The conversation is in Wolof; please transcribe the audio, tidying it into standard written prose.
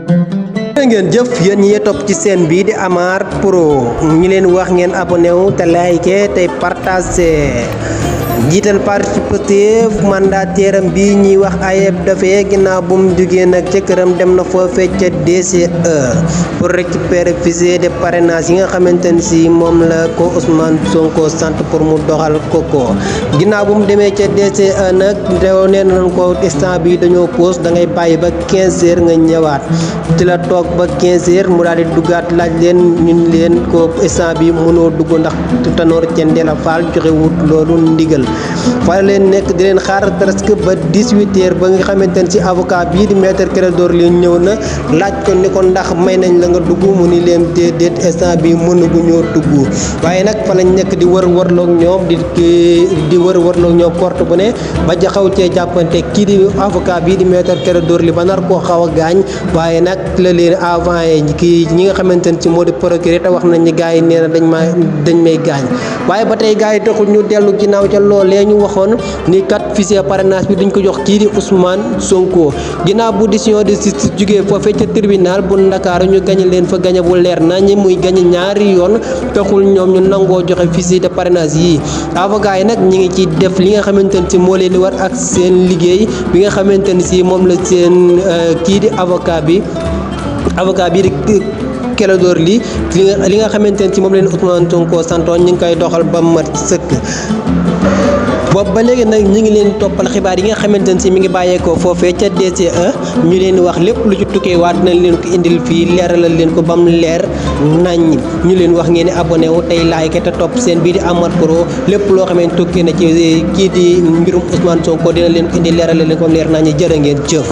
ngeen jëf yéen ñi topp ci seen bi di Amar Pro ñu leen wax ngeen abonné wu te like te partager jiital parti Pastef mandataire bi ñuy wax Ayib Daffé ginnaaw bu mu jógee nag ca këram dem na foofee ca DCE pour récupérer fichier de parrainage yi nga xamante ni si moom la ko Ousmane Sonko sant pour mu doxal ko ginnaaw bu mu demee ca DCE nag teew nee nañ ko instant bi dañoo pause da ngay bàyyi ba 15 heures nga ñëwaat ci la toog ba 15 heures mu daal di duggaat laaj leen ñun leen ko instant bi mënoo dugg ndax Tanor Thiendella Fall joxe wut loolu ndigal fa leen nekk di leen xaar presque ba 18 heures ba nga xamante ne ci avocat bii di maître Clédor Ly ñëw na laaj ko ni ko ndax may nañ la nga dugg mu ni leen déedéet instant bi mënugu ñoo dugg waaye nag fa lañ nekk di wër-wërloog ñoom di wër-wërloog ñoom porte bu ne ba jaxaw cee jàppante kii di avocat bii di maître Clédor Ly ba nar koo xaw a gaañ waaye nag la leen avant kii ñi nga xamante ne ci moo di procureur te wax nañ ni gars yi nee na dañ may gaañ waaye ba tey gars yi taxul ñu dellu ginnaaw ca loolee ñu waxoon ni kat fichier parrainage bi duñ ko jox kii di Ousmane Sonko ginnaaw bu décision de justice jugee foofee ca tribunal bu Ndakaaru ñu gañe leen fa gañe bu leer nañ muy gañe ñaari yoon taxul ñoom ñu nangoo joxe fichier de parrainage yi avocat yi nag ñi ngi ci def li nga xamante ne si moo leen di war ak seen liggéey bi nga xamante ne si moom la seen kii di avocat bi di Clédor Ly li nga xamante ne si moom leen Ousmane Sonko santoon ñu ngi koy doxal ba mat sëkk boobu ba léegi nag ñu ngi leen toppal xibaar yi nga xamante ne si mi ngi bàyyeekoo foofee ca DCE ñu leen wax lépp lu ci tukkee waat nañ leen ko indil fii leeralal leen ko ba mu leer nañ ñu leen wax ngeen abonné wu tey like te topp seen bii di Amar Pro lépp loo xamante tukkee na ci kii di mbirum Ousmane Sonko dina leen ko indi leeralal leen ko ba mu leer nañ jërë ngeen jëf.